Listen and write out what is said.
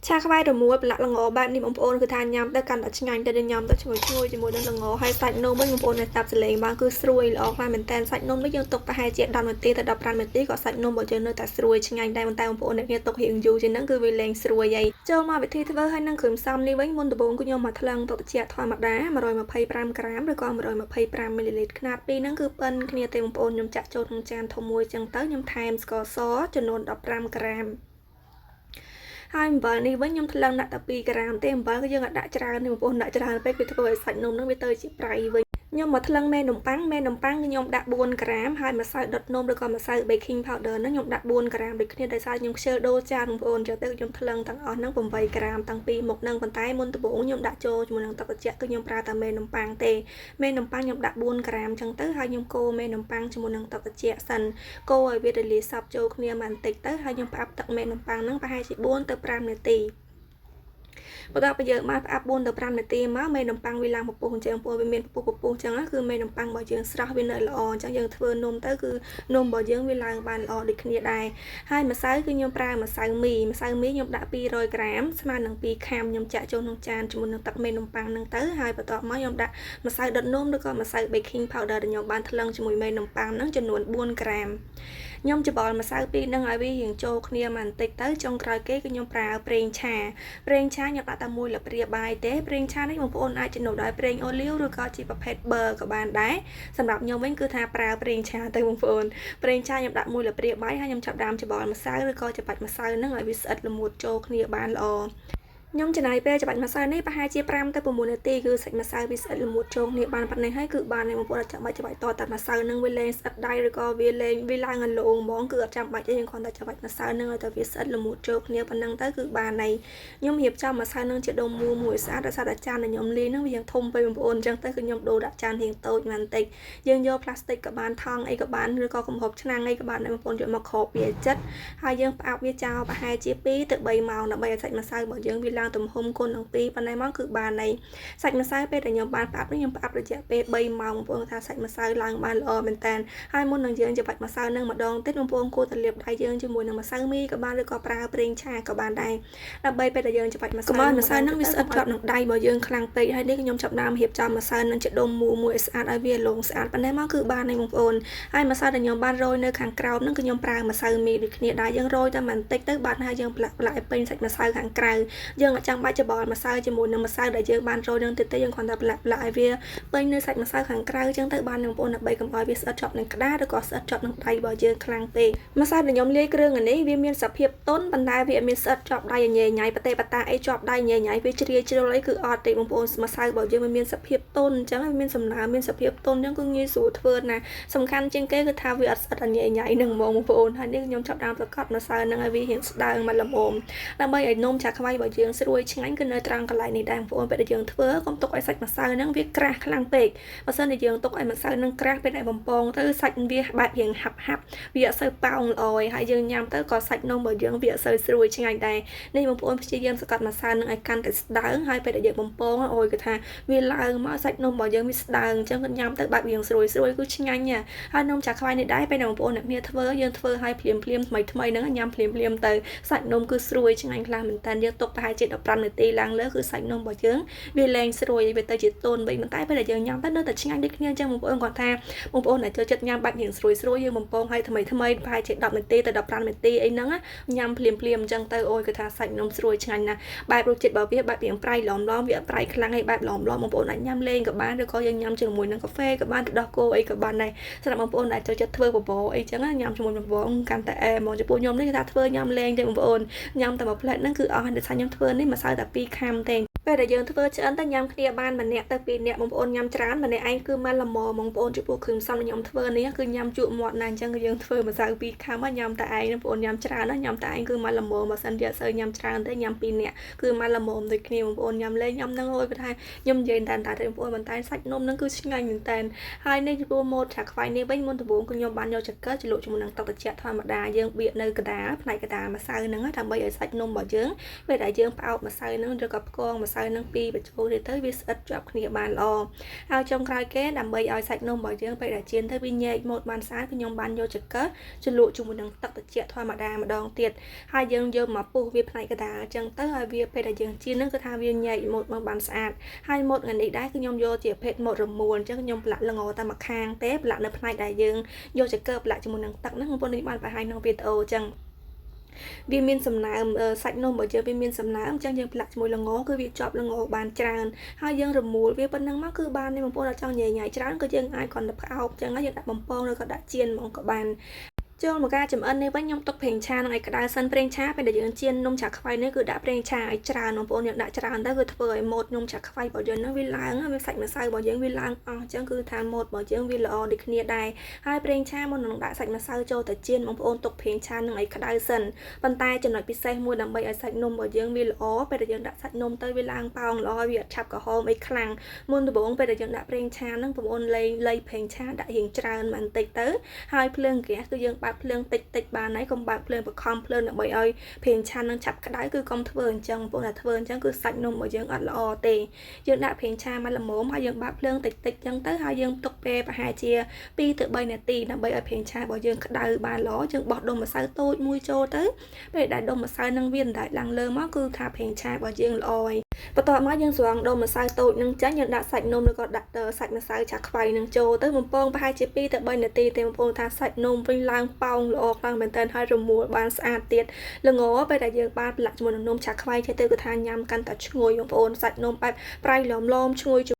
ឆាខ្វៃរមួលប្រឡាក់ល្ងបែបនេះបងប្អូនគឺថាញ៉ាំទៅកាន់តែឆ្ងាញ់ទៅញ៉ាំទៅឈ្ងុយឈ្ងុយជាមួយនឹងល្ងហើយសាច់នំវិញបងប្អូនដែលស្ដាប់សលេងបានគឺស្រួយល្អខ្លាំងមែនតើសាច់នំនេះយើងទុកប្រហែលជា10នាទីទៅ15នាទីក៏សាច់នំរបស់យើងនៅតែស្រួយឆ្ងាញ់ដែរប៉ុន្តែបងប្អូនអ្នកគ្នាទុករៀងយូរជាងហ្នឹងគឺវាលែងស្រួយហើយចូលមកវិធីធ្វើហើយនឹងគ្រឿងផ្សំនេះវិញមុនដំបូងគឺខ្ញុំមកថ្លឹងទឹកត្រជាក់ធម្មតា125ក្រាមឬក៏125មីលីលីត្រខ្នាតពីរហ្នឹងគឺប៉ុនគ្នាទេបងប្អូនខ្ញុំចាក់ចូលក្នុងចានធំមួយចឹងទៅខ្ញុំថែមស្ករសចំនួន15ក្រាមហើយអំបិលនេះវិញខ្ញុំថ្លឹងដាក់តែ2ក្រាមទេអំបិលគឺយើងអត់ដាក់ច្រើនទេបងប្អូនដាក់ច្រើនពេកវាធ្វើឲ្យសាច់នំហ្នឹងវាទៅជាប្រៃវិញខ្ញុំមកថ្លឹងមេនំប៉័ងមេនំប៉័ងខ្ញុំដាក់4ក្រាមហើយម្សៅដុតនំឬក៏ម្សៅ baking powder ហ្នឹងខ្ញុំដាក់4ក្រាមដូចគ្នាដោយសារខ្ញុំខ្ជិលដូរចានបងប្អូនចឹងទៅខ្ញុំថ្លឹងទាំងអស់ហ្នឹង8ក្រាមតាំងពីមុខហ្នឹងប៉ុន្តែមុនដំបូងខ្ញុំដាក់ចូលជាមួយនឹងទឹកត្រជាក់គឺខ្ញុំប្រើតែមេនំប៉័ងទេមេនំប៉័ងខ្ញុំដាក់4ក្រាមចឹងទៅហើយខ្ញុំកូរមេនំប៉័ងជាមួយនឹងទឹកត្រជាក់សិនកូរឲ្យវារលាយសព្វចូលគ្នាបន្តិចទៅហើយខ្ញុំផ្អាប់ទឹកមេនំប៉័ងហ្នឹងប្រហែលជា4ទៅ5នាទីបន្ទាប់ពីយើងបានផ្អាប់4ទៅ5នាទីមកមេនំប៉័ងវាឡើងពពុះអញ្ចឹងព្រោះវាមានពពុះពពុះអញ្ចឹងគឺមេនំប៉័ងរបស់យើងស្រស់វានៅល្អអញ្ចឹងយើងធ្វើនំទៅគឺនំរបស់យើងវាឡើងបានល្អដូចគ្នាដែរហើយម្សៅគឺខ្ញុំប្រើម្សៅមីម្សៅមីខ្ញុំដាក់200ក្រាមស្មើនឹង2ខាំខ្ញុំចាក់ចូលក្នុងចានជាមួយនឹងទឹកមេនំប៉័ងហ្នឹងទៅហើយបន្ទាប់មកខ្ញុំដាក់ម្សៅដុតនំឬក៏ម្សៅ baking powder ដែលខ្ញុំបានថ្លឹងជាមួយមេនំប៉័ងហ្នឹងចំនួន4ក្រាមខ្ញុំច្បល់ម្សៅពីរហ្នឹងឲ្យវារៀងចូលគ្នាបន្តិចទៅចុងក្រោយគេគឺខ្ញុំប្រើប្រេងឆាប្រេងឆាខ្ញុំដាក់តែមួយស្លាបព្រាបាយទេប្រេងឆានេះបងប្អូនអាចជំនួសដោយប្រេងអូលីវឬក៏ជាប្រភេទប៊ឺក៏បានដែរសម្រាប់ខ្ញុំវិញគឺថាប្រើប្រេងឆាទៅបងប្អូនប្រេងឆាខ្ញុំដាក់មួយស្លាបព្រាបាយហើយខ្ញុំចាប់ដើមច្បល់ម្សៅឬក៏ច្របាច់ម្សៅហ្នឹងឲ្យវាស្អិតល្មួតចូលគ្នាបានល្អខ្ញុំចំណាយពេលច្របាច់ម្សៅនេះប្រហែលជា5ទៅ6នាទីគឺសាច់ម្សៅវាស្អិតល្មួតចូលគ្នាបានប៉ុណ្ណេះហើយគឺបានហើយបងប្អូនអត់ចាំបាច់ច្របាច់តតែម្សៅនឹងវាលែងស្អិតដៃឬក៏វាលែងវាឡើងអលោងហ្មងគឺអត់ចាំបាច់ទេយើងគ្រាន់តែច្របាច់ម្សៅនឹងឲ្យតែវាស្អិតល្មួតចូលគ្នាប៉ុណ្ណឹងទៅគឺបានហើយខ្ញុំរៀបចំម្សៅនឹងជាដុំមូលមួយស្អាតដោយសារតែចានដែលខ្ញុំលាយនឹងវារៀងធំពេកបងប្អូនអញ្ចឹងទៅគឺខ្ញុំដូរដាក់ចានរៀងតូចបន្តិចយើងយកផ្លាស្ទិកក៏បានថង់អីក៏បានឬក៏កំហុបឆ្នាំងអីក៏បានដែរបងប្អូនយកមកគ្របវាចិត្តហើយយើងផ្អាប់វាចោលប្រហែលជា2ទៅ3ម៉ោងដើម្បីឲ្យសាច់ម្សៅរបស់យើងវាឡើងទំហំគុណនឹង2ប៉ុណ្ណេះមកគឺបានហើយសាច់ម្សៅពេលដែលខ្ញុំបានផ្អាប់នេះខ្ញុំផ្អាប់រយៈពេល3ម៉ោងបងប្អូនថាសាច់ម្សៅឡើងបានល្អមែនតើហើយមុននឹងយើងច្របាច់ម្សៅនឹងម្ដងទៀតបងប្អូនគួរតែលាបដៃយើងជាមួយនឹងម្សៅមីក៏បានឬក៏ប្រើប្រេងឆាក៏បានដែរដើម្បីពេលដែលយើងច្របាច់ម្សៅកុំឲ្យម្សៅនឹងវាស្អិតជាប់នឹងដៃរបស់យើងខ្លាំងពេកហើយនេះខ្ញុំចាប់ដើមរៀបចំម្សៅនឹងជាដុំមូលមួយឲ្យស្អាតឲ្យវាលងស្អាតប៉ុណ្ណេះមកគឺបានហើយបងប្អូនហើយម្សៅដែលខ្ញុំបានរោយនៅខាងក្រោមនឹងគឺខ្ញុំប្រើម្សៅមីដូចគ្នាដែរយើងរោយតែបន្តិចទៅបានហើយយើងប្រឡាក់ប្រឡាក់ឲ្យពេញសាច់ម្សៅខាងក្រៅយើងអត់ចាំបាច់ច្របល់ម្សៅជាមួយនឹងម្សៅដែលយើងបានរោយនឹងទៀតទេយើងគ្រាន់តែប្រឡាក់ប្រឡាក់ឲ្យវាពេញនៅសាច់ម្សៅខាងក្រៅអញ្ចឹងទៅបានបងប្អូនដើម្បីកុំឲ្យវាស្អិតជាប់នឹងក្តារឬក៏ស្អិតជាប់នឹងដៃរបស់យើងខ្លាំងពេកម្សៅដែលខ្ញុំលាយគ្រឿងនេះវាមានសភាពទន់ប៉ុន្តែវាអត់មានស្អិតជាប់ដៃញ៉ៃញ៉ៃប្រទេសបតាអីជាប់ដៃញ៉ៃញ៉ៃវាជ្រាយជ្រុលអីគឺអត់ទេបងប្អូនម្សៅរបស់យើងវាមានសភាពទន់អញ្ចឹងវាមានសំណើមមានសភាពទន់អញ្ចឹងគឺងាយស្រួលធ្វើណាស់សំខាន់ជាងគេគឺថាវាអត់ស្អិតញ៉ៃញ៉ៃនឹងហ្មងបងប្អូនហើយនេះខ្ញុំចាប់ដើមប្រកាសម្សៅនឹងឲ្យវារៀងស្ដើងមកល្មមដើម្បីឲ្យនំឆាខ្វៃរបស់យើងស្រួយឆ្ងាញ់គឺនៅត្រង់កន្លែងនេះដែរបងប្អូនពេលដែលយើងធ្វើកុំទុកឲ្យសាច់ម្សៅហ្នឹងវាក្រាស់ខ្លាំងពេកបើសិនជាយើងទុកឲ្យម្សៅហ្នឹងក្រាស់ពេលដែលបំពងទៅសាច់វាបែបរៀងហាប់ហាប់វាអត់សូវប៉ោងល្អឯងហើយយើងញ៉ាំទៅក៏សាច់នំរបស់យើងវាអត់សូវស្រួយឆ្ងាញ់ដែរនេះបងប្អូនព្យាយាមសង្កត់ម្សៅហ្នឹងឲ្យកាន់តែស្ដើងហើយពេលដែលយើងបំពងអូយគឺថាវាឡើងមកសាច់នំរបស់យើងវាស្ដើងអញ្ចឹងគាត់ញ៉ាំទៅបែបរៀងស្រួយស្រួយគឺឆ្ងាញ់ណាស់ហើយនំចាខ្វៃនេះដែរពេលដែលបងប្អូនអ្នកគ្នាធ្វើយើងធ្វើឲ្យភ្លាមភ្លាមថ្មីថ្មីហ្នឹងញ៉ាំភ្លាមភ្លាមទៅសាច់នំគឺស្រួយឆ្ងាញ់ខ្លាំងមែនតើយើងទុកប្រហែលជា15នាទីឡើងលើគឺសាច់នំរបស់យើងវាលែងស្រួយវាទៅជាទន់វិញប៉ុន្តែពេលដែលយើងញ៉ាំទៅនៅតែឆ្ងាញ់ដូចគ្នាអញ្ចឹងបងប្អូនគាត់ថាបងប្អូនដែលចូលចិត្តញ៉ាំបែបរៀងស្រួយស្រួយយើងបំពងឲ្យថ្មីថ្មីប្រហែលជា10នាទីទៅ15នាទីអីហ្នឹងញ៉ាំភ្លាមភ្លាមអញ្ចឹងទៅអូយគឺថាសាច់នំស្រួយឆ្ងាញ់ណាស់បែបរសជាតិរបស់វាបែបរៀងប្រៃឡំឡំវាអត់ប្រៃខ្លាំងឯងបែបឡំឡំបងប្អូនអាចញ៉ាំលេងក៏បានឬក៏យើងញ៉ាំជាមួយនឹងកាហ្វេក៏បានទឹកដោះគោអីក៏បានដែរសម្រាប់បងប្អូនដែលចូលចិត្តធ្វើបបរអីចឹងញ៉ាំជាមួយបបរកាន់តែអែហ្មងចំពោះខ្ញុំនេះគឺថាធ្វើញ៉ាំលេងទេបងប្អូនញ៉ាំតែមួយផ្លែតហ្នឹងគឺអស់ដោយសារខ្ញុំធ្វើនេះម្សៅតែ2ខាំទេពេលដែលយើងធ្វើឆ្អិនទៅញ៉ាំគ្នាបានម្នាក់ទៅពីរនាក់បងប្អូនញ៉ាំច្រើនម្នាក់ឯងគឺមកល្មមបងប្អូនចំពោះគ្រឿងផ្សំដែលខ្ញុំធ្វើនេះគឺញ៉ាំជក់មាត់ណាស់អញ្ចឹងគឺយើងធ្វើម្សៅពីរខាំញ៉ាំតែឯងបងប្អូនញ៉ាំច្រើនណាញ៉ាំតែឯងគឺមកល្មមបើសិនជាអត់សូវញ៉ាំច្រើនទេញ៉ាំពីរនាក់គឺមកល្មមដូចគ្នាបងប្អូនញ៉ាំលេងញ៉ាំហ្នឹងអូយបើថាខ្ញុំនិយាយតែតែបងប្អូនប៉ុន្តែសាច់នំហ្នឹងគឺឆ្ងាញ់មែនតើហើយនេះចំពោះម៉ូតឆាខ្វៃនេះវិញមុនដំបូងគឺខ្ញុំបានយកចង្កឹះជ្រលក់ជាមួយនឹងទឹកត្រជាក់ធម្មតាយើងបៀកនៅកដាលផ្នែកកដាលម្សៅហ្នឹងដើម្បីឲ្យសាច់នំរបស់យើងពេលដែលយើងផ្អោបម្សៅហ្នឹងឬក៏ផ្គងម្សៅ ម្សៅនឹងពីរបញ្ចូលគ្នាទៅវាស្អិតជាប់គ្នាបានល្អហើយចុងក្រោយគេដើម្បីឲ្យសាច់នំរបស់យើងពេលដែលចៀនទៅវាញែកម៉ូតបានស្អាតខ្ញុំបានយកចង្កឹះជ្រលក់ជាមួយនឹងទឹកត្រជាក់ធម្មតាម្ដងទៀតហើយយើងយកមកពុះវាផ្នែកកណ្ដាលអញ្ចឹងទៅឲ្យវាពេលដែលយើងចៀនហ្នឹងគឺថាវាញែកម៉ូតមកបានស្អាតហើយម៉ូតថ្ងៃនេះដែរគឺខ្ញុំយកជាភេទម៉ូតរមួលអញ្ចឹងខ្ញុំប្រឡាក់ល្ងតែមួយខាងទេប្រឡាក់នៅផ្នែកដែលយើងយកចង្កឹះប្រឡាក់ជាមួយនឹងទឹកហ្នឹងបងប្អូននេះបានបង្ហាញក្នុងវីដេអូអញ្ចឹងវាមានសំណើមសាច់នំរបស់យើងវាមានសំណើមអញ្ចឹងយើងប្រឡាក់ជាមួយល្ងគឺវាជាប់ល្ងបានច្រើនហើយយើងរមួលវាប៉ុណ្ណឹងមកគឺបាននេះបងប្អូនអត់ចង់ញ៉ៃញ៉ៃច្រើនក៏យើងអាចគ្រាន់តែផ្អោបអញ្ចឹងយើងដាក់បំពងឬក៏ដាក់ចៀនហ្មងក៏បានចូលមកការចំអិននេះវិញខ្ញុំទុកប្រេងឆានឹងឲ្យក្តៅសិនប្រេងឆាពេលដែលយើងចៀននំឆាខ្វៃនេះគឺដាក់ប្រេងឆាឲ្យច្រើនបងប្អូនយើងដាក់ច្រើនទៅគឺធ្វើឲ្យម៉ូតនំឆាខ្វៃរបស់យើងហ្នឹងវាឡើងវាសាច់ម្សៅរបស់យើងវាឡើងអស់អញ្ចឹងគឺថាម៉ូតរបស់យើងវាល្អដូចគ្នាដែរហើយប្រេងឆាមុននឹងដាក់សាច់ម្សៅចូលទៅចៀនបងប្អូនទុកប្រេងឆានឹងឲ្យក្តៅសិនប៉ុន្តែចំណុចពិសេសមួយដើម្បីឲ្យសាច់នំរបស់យើងវាល្អពេលដែលយើងដាក់សាច់នំទៅវាឡើងប៉ោងល្អវាអត់ឆាប់ក្រហមអីខ្លាំងមុនដំបូងពេលដែលយើងដាក់ប្រេងឆាហ្នឹងបងប្អូនលេងលៃប្រេងឆាដាក់រៀងច្រើនបន្តិចទៅហើយភ្លើងហ្គាសគឺយើងបើកភ្លើងតិចតិចបានហើយកុំបើកភ្លើងបខំភ្លើងដើម្បីឲ្យប្រេងឆានឹងឆាប់ក្តៅគឺកុំធ្វើអញ្ចឹងបងប្អូនតែធ្វើអញ្ចឹងគឺសាច់នំរបស់យើងអត់ល្អទេយើងដាក់ប្រេងឆាមកល្មមហើយយើងបើកភ្លើងតិចតិចអញ្ចឹងទៅហើយយើងទុកពេលប្រហែលជា2ទៅ3នាទីដើម្បីឲ្យប្រេងឆារបស់យើងក្តៅបានល្អយើងបោះដុំម្សៅតូចមួយចូលទៅពេលដែលដុំម្សៅនឹងវាអណ្ដែតឡើងលើមកគឺថាប្រេងឆារបស់យើងល្អហើយបន្ទាប់មកយើងស្រង់ដុំម្សៅតូចនឹងចាញ់យើងដាក់សាច់នំឬក៏ដាក់សាច់ម្សៅឆាខ្វៃនឹងចូលទៅបំពងប្រហែលជា2ទៅ3នាទីទេបងប្អូនថាសាច់នំវិញឡើងប៉ោងល្អខ្លាំងមែនទែនហើយរមួលបានស្អាតទៀតល្ងពេលដែលយើងបានប្រឡាក់ជាមួយនឹងនំឆាខ្វៃចេះទៅគឺថាញ៉ាំកាន់តែឈ្ងុយបងប្អូនសាច់នំបែបប្រៃឡមឡមឈ្ងុយ។